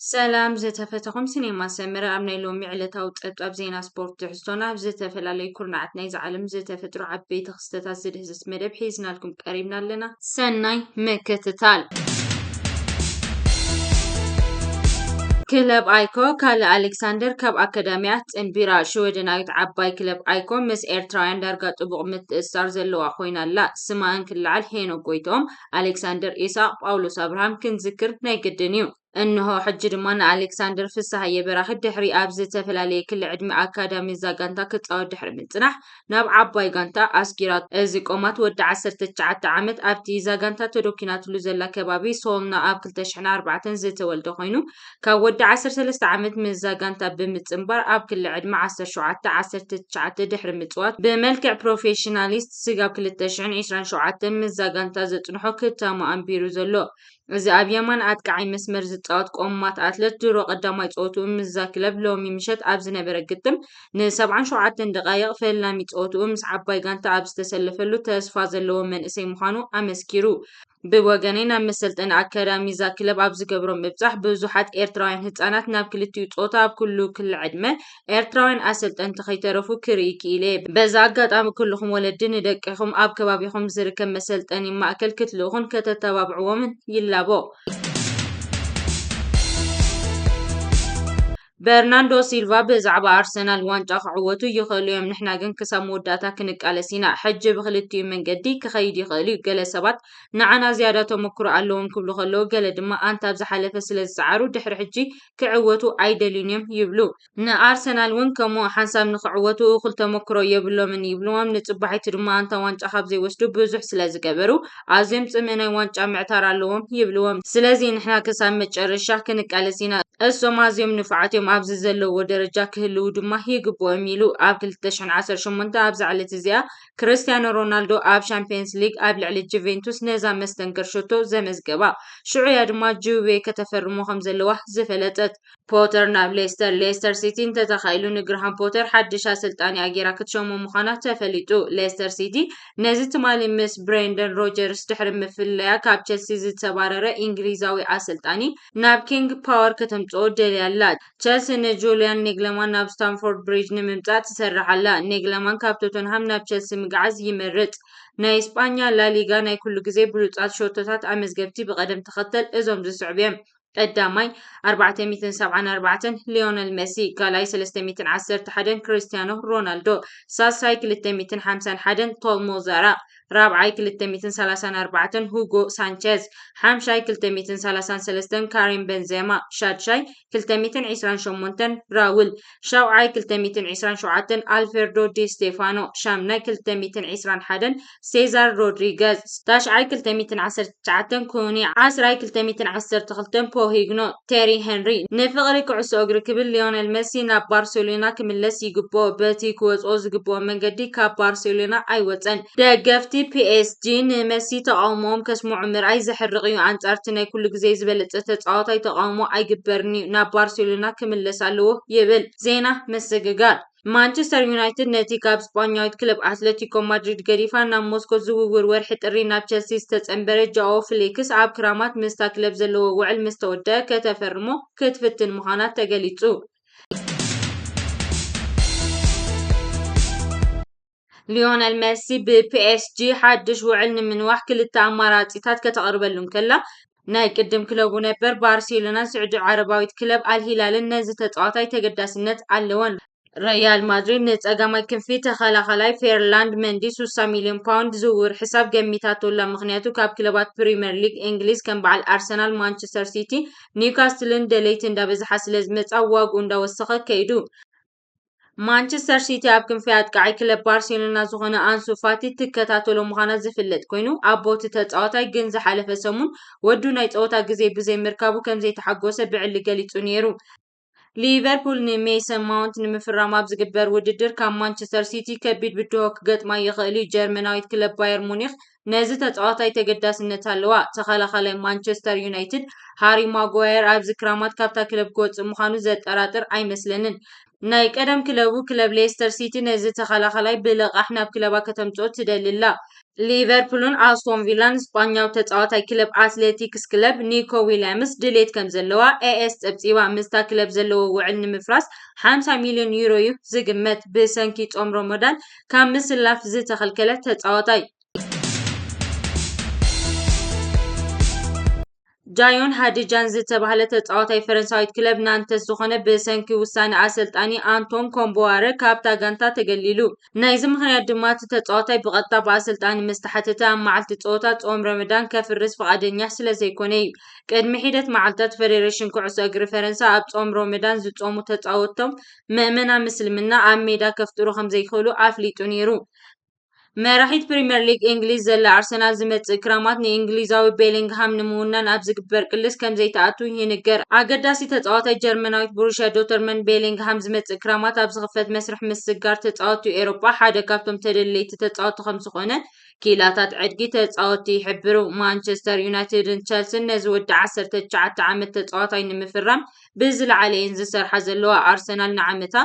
ሰላም ዝተፈተኹም ሲኔማ ሰመረ፣ ኣብ ናይ ሎሚ ዕለታዊ ጸብጻብ ዜና ስፖርት ትሕዝቶና ኣብ ዝተፈላለዩ ኩርናዓት ናይዚ ዓለም ዝተፈጥሩ ዓበይቲ ክስተታት ዝድህስስ መደብ ሒዝናልኩም ቀሪብና ኣለና። ሰናይ ምክትታል። ክለብ ኣይኮ ካልእ ኣሌክሳንደር ካብ ኣካዳሚያ ጽንቢራ። ሽወደናዊት ዓባይ ክለብ ኣይኮ ምስ ኤርትራውያን ዳርጋ ጥቡቕ ምትእስሳር ዘለዋ ኮይና ኣላ። ስማ እንክለዓል ሄኖክ ጎይትኦም፣ ኣሌክሳንደር ኢሳቕ፣ ጳውሎስ ኣብርሃም ክንዝክር ናይ ግድን እዩ። እንሆ ሕጂ ድማ ንኣሌክሳንደር ፍስሃየ በራኺ ድሕሪ ኣብ ዝተፈላለየ ክሊ ዕድመ ኣካዳሚ እዛ ጋንታ ክጻወት ድሕሪ ምጽናሕ ናብ ዓባይ ጋንታ ኣስጊራ። እዚ ቆማት ወዲ ዓሰርተ ትሽዓተ ዓመት ኣብቲ እዛ ጋንታ ተዶኪናትሉ ዘላ ከባቢ ሶልና ኣብ ክልተ ሽሕን ኣርባዕተን ዝተወልደ ኮይኑ ካብ ወዲ ዓሰርተ ሰለስተ ዓመት ምስዛ ጋንታ ብምጽንባር ኣብ ክሊ ዕድመ ዓሰርተ ሸውዓተ ዓሰርተ ትሽዓተ ድሕሪ ምጽዋት ብመልክዕ ፕሮፌሽናሊስት ስጋብ ክልተ ሽሕን ዕስራን ሸውዓተን ምስዛ ጋንታ ዘጽንሖ ክታማ ኣንቢሩ ዘሎ። እዚ ኣብ የማን ኣጥቃዓይ መስመር ዝጻወት ቆማት ኣትለት ድሮ ቀዳማይ ጸወትኡ ምስዛ ክለብ ሎሚ ምሸት ኣብ ዝነበረ ግጥም ንሰብዓን ሸውዓተን ደቓይቕ ፈላሚ ጸወትኡ ምስ ዓባይ ጋንታ ኣብ ዝተሰለፈሉ ተስፋ ዘለዎ መንእሰይ ምዃኑ ኣመስኪሩ። ብወገነይ ናብ መሰልጠኒ ኣካዳሚ እዛ ክለብ ኣብ ዝገብሮ ምብጻሕ ብዙሓት ኤርትራውያን ህጻናት ናብ ክልቲኡ ጾታ ኣብ ኩሉ ክሊ ዕድመ ኤርትራውያን ኣሰልጠንቲ ከይተረፉ ክርኢ ክኢለ። በዚ ኣጋጣሚ ኩልኹም ወለዲ ንደቂኹም ኣብ ከባቢኹም ዝርከብ መሰልጠኒ ማእከል ክትልእኹን ከተተባብዕዎምን ይላቦ። በርናንዶ ሲልቫ ብዛዕባ ኣርሰናል ዋንጫ ክዕወቱ ይኽእሉ እዮም፣ ንሕና ግን ክሳብ መወዳእታ ክንቃለስ ኢና። ሕጂ ብክልቲኡ መንገዲ ክኸይድ ይኽእል እዩ። ገለ ሰባት ንዓና ዝያዳ ተመክሮ ኣለዎም ክብሉ ከለዉ፣ ገለ ድማ ኣንታ ኣብ ዝሓለፈ ስለ ዝጸዓሩ ድሕሪ ሕጂ ክዕወቱ ኣይደልዩን እዮም ይብሉ። ንኣርሰናል እውን ከምኡ ሓንሳብ ንኽዕወቱ እኹል ተመክሮ የብሎምን ይብልዎም። ንጽባሒቱ ድማ ኣንታ ዋንጫ ካብ ዘይወስዱ ብዙሕ ስለ ዝገበሩ ኣዝዮም ጽምእ ናይ ዋንጫ ምዕታር ኣለዎም ይብልዎም። ስለዚ ንሕና ክሳብ መጨረሻ ክንቃለስ ኢና። እሶም ኣዝዮም ንፉዓት እዮም፣ ኣብዚ ዘለውዎ ደረጃ ክህልዉ ድማ ይግብኦም ኢሉ። ኣብ ክልተ ሽሕን ዓሰርተ ሸሞንተ ኣብዛ ዕለት እዚኣ ክርስቲያኖ ሮናልዶ ኣብ ሻምፒየንስ ሊግ ኣብ ልዕሊ ጁቬንቱስ ነዛ መስተንክር ሸቶ ዘመዝገባ። ሽዑ እያ ድማ ጁቬ ከተፈርሞ ከም ዘለዋ ዝፈለጠት። ፖተር ናብ ሌስተር። ሌስተር ሲቲ እንተተኻኢሉ ንግርሃም ፖተር ሓድሽ ኣሰልጣኒኣ ጌራ ክትሸሞ ምዃና ተፈሊጡ። ሌስተር ሲቲ ነዚ ትማሊ ምስ ብሬንደን ሮጀርስ ድሕሪ ምፍለያ ካብ ቸልሲ ዝተባረረ እንግሊዛዊ ኣሰልጣኒ ናብ ኪንግ ፓወር ከተምጽኦ ደልያ ኣላ። ቸልሲ ንጁልያን ኔግለማን ናብ ስታንፎርድ ብሪጅ ንምምጻእ ትሰርሕ ኣላ። ኔግለማን ካብ ቶተንሃም ናብ ቸልሲ ምግዓዝ ይመርጽ። ናይ ስጳኛ ላሊጋ ናይ ኩሉ ግዜ ብሉጻት ሸቶታት ኣመዝገብቲ ብቐደም ተኸተል እዞም ዝስዕቡ እዮም። ቀዳማይ ኣርባዕተ ሚእትን ሰብዓን ኣርባዕተን ሊዮነል መሲ፣ ካልኣይ ሰለስተ ሚእትን ዓሰርተ ሓደን ክርስቲያኖ ሮናልዶ፣ ሳልሳይ ክልተ ሚእትን ሓምሳን ሓደን ቶሞ ዛራ፣ ራብዓይ ክልተ ሚእትን ሰላሳን ኣርባዕተን ሁጎ ሳንቸዝ፣ ሓምሻይ ክልተ ሚእትን ሰላሳን ሰለስተን ካሪም በንዜማ፣ ሻድሻይ ክልተ ሚእትን ዕስራን ሸሞንተን ራውል፣ ሻውዓይ ክልተ ሚእትን ዕስራን ሸውዓተን ኣልፌርዶ ዲ ስቴፋኖ፣ ሻምናይ ክልተ ሚእትን ዕስራን ሓደን ሴዛር ሮድሪገዝ፣ ታሽዓይ ክልተ ሚእትን ዓሰርተ ትሽዓተን ኮኒ፣ ዓስራይ ክልተ ሚእትን ዓሰርተ ክልተን ፖሂግኖ፣ ቴሪ ሄንሪ። ንፍቕሪ ኩዕሶ እግሪ ክብል ሊዮነል መሲ ናብ ባርሴሎና ክምለስ ይግብኦ፣ በቲ ክወጽኦ ዝግብኦ መንገዲ ካብ ባርሴሎና ኣይወጸን። ደገፍቲ ፒኤስጂ ንመሲ ተቓውሞኦም ከስምዑ ምርኣይ ዘሕርቕ እዩ፣ ኣንጻርቲ ናይ ኩሉ ግዜ ዝበለጸ ተጻዋታይ ተቓውሞ ኣይግበርን እዩ፣ ናብ ባርሴሎና ክምለስ ኣለዎ ይብል። ዜና ምስግጋር። ማንቸስተር ዩናይትድ ነቲ ካብ ስጳኛዊት ክለብ ኣትለቲኮ ማድሪድ ገዲፋ ናብ ሞስኮ ዝውውር ወርሒ ጥሪ ናብ ቸልሲ ዝተጸንበረ ጃኦ ፍሌክስ ኣብ ክራማት ምስታ ክለብ ዘለዎ ውዕል ምስ ተወደአ ከተፈርሞ ክትፍትን ምዃና ተገሊጹ። ሊዮነል መሲ ብፒኤስጂ ሓድሽ ውዕል ንምንዋሕ ክልተ ኣማራጺታት ከተቕርበሉ እንከላ፣ ናይ ቅድም ክለቡ ነበር ባርሴሎናን ስዑዲ ዓረባዊት ክለብ ኣልሂላልን ነዚ ተጻዋታይ ተገዳስነት ኣለወን። ሪያል ማድሪድ ንጸጋማይ ክንፊ ተኸላኻላይ ፌርላንድ መንዲ ሱሳ ሚልዮን ፓውንድ ዝውውር ሕሳብ ገሚታቶላ፣ ምኽንያቱ ካብ ክለባት ፕሪምየር ሊግ እንግሊዝ ከም በዓል ኣርሰናል፣ ማንቸስተር ሲቲ፣ ኒውካስትልን ደለይቲ እንዳበዝሓ ስለ ዝመጻ ዋግኡ እንዳወሰኸ ከይዱ። ማንቸስተር ሲቲ ኣብ ክንፊ ኣጥቃዓይ ክለብ ባርሴሎና ዝኾነ ኣንሱ ፋቲ ትከታተሎ ምዃና ዝፍለጥ ኮይኑ፣ ኣቦ እቲ ተጻዋታይ ግን ዝሓለፈ ሰሙን ወዱ ናይ ጸወታ ግዜ ብዘይምርካቡ ከም ዘይተሓጎሰ ብዕሊ ገሊጹ ነይሩ። ሊቨርፑል ንሜሰን ማውንት ንምፍራም ኣብ ዝግበር ውድድር ካብ ማንቸስተር ሲቲ ከቢድ ብድሆ ክገጥማ ይኽእል እዩ። ጀርመናዊት ክለብ ባየር ሙኒክ ነዚ ተጻዋታይ ተገዳስነት ኣለዋ። ተኸላኻላይ ማንቸስተር ዩናይትድ ሃሪ ማጓየር ኣብዚ ክራማት ካብታ ክለብ ክወጽእ ምዃኑ ዘጠራጥር ኣይመስለንን። ናይ ቀደም ክለቡ ክለብ ሌስተር ሲቲ ነዚ ተኸላኻላይ ብልቓሕ ናብ ክለባ ከተምጽኦ ትደሊ ኣላ። ሊቨርፑልን ኣስቶን ቪላን ስጳኛዊ ተጻዋታይ ክለብ ኣትሌቲክስ ክለብ ኒኮ ዊልያምስ ድሌት ከም ዘለዋ ኤኤስ ጸብጺባ። ምስታ ክለብ ዘለዎ ውዕል ንምፍራስ ሓምሳ ሚልዮን ዩሮ እዩ ዝግመት። ብሰንኪ ጾም ሮሞዳን ካብ ምስላፍ ዝተኸልከለ ተጻዋታይ። ጃዮን ሃዲጃን ዝተባህለ ተጻዋታይ ፈረንሳዊት ክለብ ናንተስ ዝኾነ ብሰንኪ ውሳነ ኣሰልጣኒ ኣንቶን ኮምቦዋረ ካብታ ጋንታ ተገሊሉ። ናይዚ ምኽንያት ድማ እቲ ተጻዋታይ ብቐጥታ ብኣሰልጣኒ ምስ ተሓተተ ኣብ መዓልቲ ጸወታ ጾም ረመዳን ከፍርስ ፍቓደኛ ስለ ዘይኮነ እዩ። ቅድሚ ሒደት መዓልታት ፈደሬሽን ኩዕሶ እግሪ ፈረንሳ ኣብ ጾም ረመዳን ዝጾሙ ተጻወትቶም ምእመና ምስልምና ኣብ ሜዳ ከፍጥሩ ከም ዘይክእሉ ኣፍሊጡ ነይሩ። መራሒት ፕሪምየር ሊግ እንግሊዝ ዘላ ኣርሰናል ዝመጽእ ክራማት ንእንግሊዛዊ ቤሊንግሃም ንምውናን ኣብ ዝግበር ቅልስ ከም ዘይትኣቱ ይንገር። ኣገዳሲ ተጻዋታይ ጀርመናዊት ቦሩሽያ ዶተርመን ቤሊንግሃም ዝመጽእ ክራማት ኣብ ዝኽፈት መስርሕ ምስግጋር ተጻወትቲ ኤውሮጳ ሓደ ካብቶም ተደለይቲ ተጻወትቲ ከም ዝኾነ ክኢላታት ዕድጊ ተጻወትቲ ይሕብሩ። ማንቸስተር ዩናይትድን ቸልስን ነዚ ወዲ ዓሰርተ ትሽዓተ ዓመት ተጻዋታይ ንምፍራም ብዝለዓለ እየን ዝሰርሓ ዘለዋ። ኣርሰናል ንዓመታ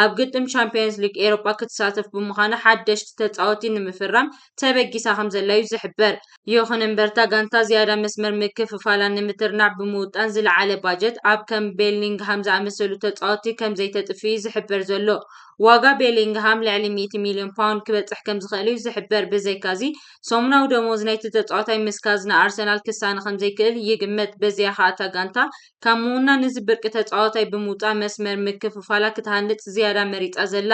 ኣብ ግጥም ቻምፒየንስ ሊግ ኤውሮጳ ክትሳተፍ ብምዃና ሓደሽቲ ተጻወትቲ ንምፍራም ተበጊሳ ከም ዘላ እዩ ዝሕበር። ይኹን እምበር እታ ጋንታ ዝያዳ መስመር ምክፍፋላ ንምትርናዕ ብምውጣን ዝለዓለ ባጀት ኣብ ከም ቤሊንግሃም ዝኣመሰሉ ተጻወትቲ ከም ዘይተጥፊ እዩ ዝሕበር ዘሎ። ዋጋ ቤሊንግሃም ልዕሊ ሚእቲ ሚልዮን ፓውንድ ክበጽሕ ከም ዝኽእል እዩ ዝሕበር። ብዘይካዚ ሰሙናዊ ደሞዝ ናይቲ ተጻዋታይ ምስ ካዝና ኣርሰናል ክሳነ ከም ዘይክእል ይግመት። በዚኣ ኸኣ እታ ጋንታ ካብ ምውናን እዚ ብርቂ ተጻዋታይ ብምውጻእ መስመር ምክፍፋላ ክትሃንጽ ዝያዳ መሪጻ ዘላ።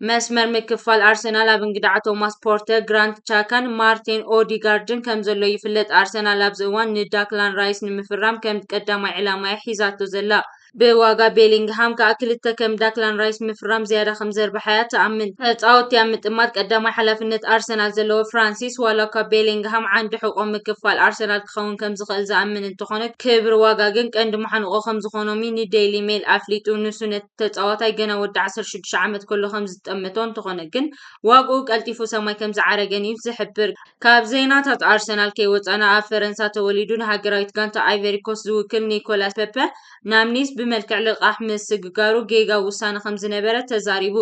መስመር ምክፍፋል ኣርሰናል ኣብ እንግዳዓ ቶማስ ፖርተር፣ ግራንት ቻካን ማርቲን ኦዲጋርድን ከም ዘሎ ይፍለጥ። ኣርሰናል ኣብዚ እዋን ንዳክላን ራይስ ንምፍራም ከም ቀዳማይ ዕላማ እያ ሒዛቶ ዘላ። ብዋጋ ቤሊንግሃም ከኣ ክልተ ከም ዳክላን ራይስ ምፍራም ዝያዳ ከም ዘርብሓ እያ ትኣምን። ተጻወትቲ ኣብ ምጥማት ቀዳማይ ሓላፍነት ኣርሰናል ዘለዎ ፍራንሲስ፣ ዋላ እኳ ቤሊንግሃም ዓንዲ ሕቖ ምክፋል ኣርሰናል ክኸውን ከም ዝኽእል ዝኣምን እንተኾነ፣ ክብሪ ዋጋ ግን ቀንዲ መሓንቆ ከም ዝኾኖም እዩ ንዴይሊ ሜል ኣፍሊጡ። ንሱ ነቲ ተጻዋታይ ገና ወዲ ዓሰርተ ሽዱሽተ ዓመት ከሎ ከም ዝጠመቶ እንተኾነ ግን፣ ዋግኡ ቀልጢፉ ሰማይ ከም ዝዓረገን እዩ ዝሕብር። ካብ ዜናታት ኣርሰናል ከይወጻና፣ ኣብ ፈረንሳ ተወሊዱ ንሃገራዊት ጋንታ ኣይቨሪ ኮስት ዝውክል ኒኮላስ ፐፐ ናብ ኒስ ብመልክዕ ልቓሕ ምስግጋሩ ጌጋ ውሳነ ከም ዝነበረ ተዛሪቡ።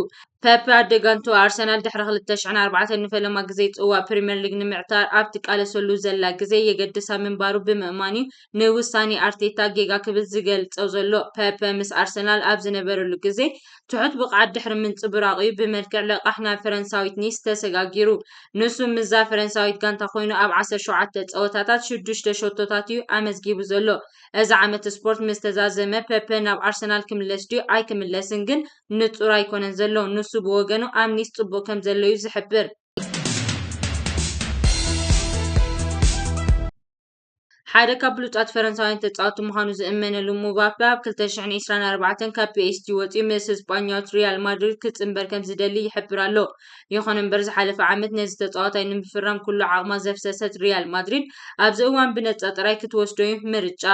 ፐፐ ኣደ ጋንቱ ኣርሰናል ድሕሪ ክልተ ሽሕን ኣርባዕተን ንፈለማ ግዜ ጽዋእ ፕሪምየር ሊግ ንምዕታር ኣብ ትቃለሰሉ ዘላ ግዜ የገድሳ ምንባሩ ብምእማን እዩ ንውሳኔ ኣርቴታ ጌጋ ክብል ዝገልጾ ዘሎ። ፐፐ ምስ ኣርሰናል ኣብ ዝነበረሉ ግዜ ትሑት ብቕዓት ድሕሪ ምንጽብራቑ እዩ ብመልክዕ ለቓሕ ናብ ፈረንሳዊት ኒስ ተሰጋጊሩ። ንሱ ምስዛ ፈረንሳዊት ጋንታ ኮይኑ ኣብ ዓሰርተ ሸውዓተ ጸወታታት ሽዱሽተ ሸቶታት እዩ ኣመዝጊቡ ዘሎ። እዚ ዓመት ስፖርት ምስ ተዛዘመ ፐፐ ናብ ኣርሰናል ክምለስ ድዩ ኣይክምለስን ግን ንጹር ኣይኮነን ዘሎ። ንሱ ብወገኑ ኣብ ኒስ ጽቡቕ ከም ዘሎ እዩ ዝሕብር። ሓደ ካብ ብሉጻት ፈረንሳውያን ተጻወትቲ ምዃኑ ዝእመነሉ ሙባፔ ኣብ ክልተ ሽሕን ዕስራን ኣርባዕተን ካብ ፒኤስጂ ወጺኡ ምስ ስጳኛዊት ሪያል ማድሪድ ክጽንበር ከም ዝደሊ ይሕብር ኣሎ። ይኹን እምበር ዝሓለፈ ዓመት ነዚ ተጻዋታይ ንምፍራም ኩሉ ዓቕማ ዘፍሰሰት ሪያል ማድሪድ ኣብዚ እዋን ብነጻ ጥራይ ክትወስዶ እዩ ምርጫ።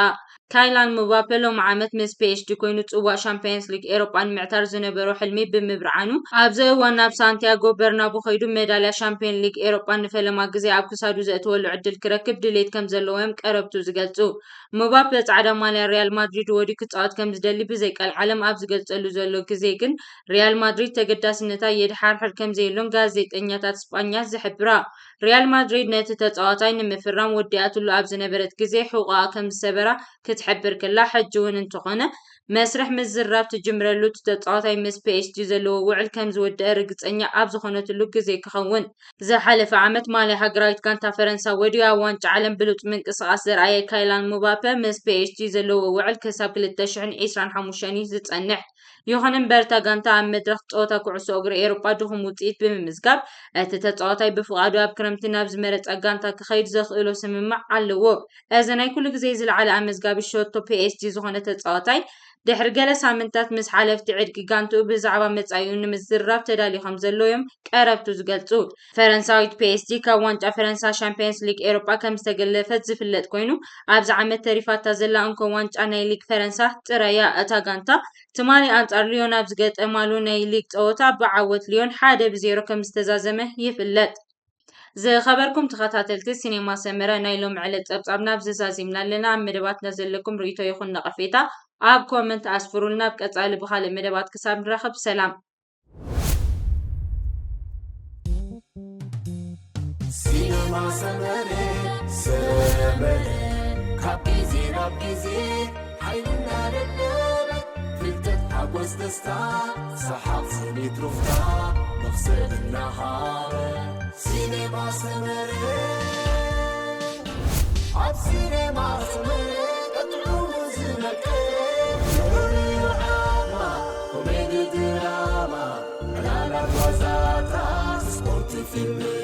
ካይላን ሙባፔ ሎሚ ዓመት ምስ ፒኤስጂ ኮይኑ ጽዋእ ሻምፒየንስ ሊግ ኤሮጳ ንምዕታር ዝነበሮ ሕልሚ ብምብርዓኑ ኣብዚ እዋን ናብ ሳንቲያጎ በርናቡ ከይዱ መዳልያ ሻምፒየን ሊግ ኤሮጳ ንፈለማ ግዜ ኣብ ክሳዱ ዘእትወሉ ዕድል ክረክብ ድሌት ከም ዘለዎ እዮም ቀረብቱ ዝገልጹ። ሙባፔ ጻዕዳ ማልያ ሪያል ማድሪድ ወድዩ ክጻወት ከም ዝደሊ ብዘይቀልዓለም ኣብ ዝገልጸሉ ዘሎ ግዜ ግን ሪያል ማድሪድ ተገዳስነታ የድሓርሕር ከም ዘየሎን ጋዜጠኛታት ስጳኛ ዝሕብራ። ሪያል ማድሪድ ነቲ ተጻዋታይ ንምፍራም ወዲኣትሉ ኣብ ዝነበረት ግዜ ሕቖኣ ከም ዝሰበራ ክትሕብር ከላ፣ ሕጂ እውን እንተኾነ መስርሕ ምዝራብ ትጅምረሉ እቲ ተጻዋታይ ምስ ፒኤስጂ ዘለዎ ውዕል ከም ዝወደአ ርግጸኛ ኣብ ዝኾነትሉ ግዜ ክኸውን። ዝሓለፈ ዓመት ማልያ ሃገራዊት ጋንታ ፈረንሳ ወድዩ ኣብ ዋንጫ ዓለም ብሉጽ ምንቅስቓስ ዘርኣየ ካይላን ሙባፔ ምስ ፒኤስጂ ዘለዎ ውዕል ክሳብ ክልተ ሽሕን ዕስራን ሓሙሽተን እዩ ዝጸንሕ። ይኹን እምበር እታ ጋንታ ኣብ መድረኽ ጸወታ ኩዕሶ እግሪ ኤሮጳ ድኹም ውጽኢት ብምምዝጋብ፣ እቲ ተጻዋታይ ብፍቓዱ ኣብ ክረምቲ ናብ ዝመረጻ ጋንታ ክኸይድ ዘኽእሎ ስምምዕ ኣለዎ። እዚ ናይ ኩሉ ግዜ ዝለዓለ ኣመዝጋቢ ሸቶ ፒኤስጂ ዝኾነ ተጻዋታይ፣ ድሕሪ ገለ ሳምንታት ምስ ሓለፍቲ ዕድጊ ጋንትኡ ብዛዕባ መጻኢኡ ንምዝርራብ ተዳልዩ ከም ዘሎ እዮም ቀረብቱ ዝገልጹ። ፈረንሳዊት ፒኤስጂ ካብ ዋንጫ ፈረንሳ ሻምፒየንስ ሊግ ኤሮጳ ከም ዝተገለፈት ዝፍለጥ ኮይኑ፣ ኣብዚ ዓመት ተሪፋታ ዘላ እንኮ ዋንጫ ናይ ሊግ ፈረንሳ ጥራይ እያ። እታ ጋንታ ትማሊ ኣንጻር ሊዮን ኣብ ዝገጠማሉ ናይ ሊግ ጸወታ ብዓወት ሊዮን ሓደ ብዜሮ ከም ዝተዛዘመ ይፍለጥ። ዝኸበርኩም ተኸታተልቲ ሲኔማ ሰመረ፣ ናይ ሎሚ ዕለት ጸብጻብና ኣብዚ ዛዚምና ኣለና። ኣብ መደባትና ዘለኩም ርእይቶ ይኹን ነቐፌታ ኣብ ኮመንት ኣስፍሩልና። ኣብ ቀጻሊ ብኻልእ መደባት ክሳብ ንራኸብ ሰላም። ሰመረ ሰመረ ካብ ግዜ ናብ ግዜ ሓይልና ደደበ ፍልጠት ሓጎስ ደስታ ሰሓቕ ስኒት ሩፍታ መኽሰብ እናሃበ ሲኔማ ሰመረ ኣብ ሲኔማ ሰመረ ቀጥዑ ዝመቀረ ንዑ ዓማ ኮሜዲ ድራማ ዕላላት ዋዛታት ስፖርት ፊልም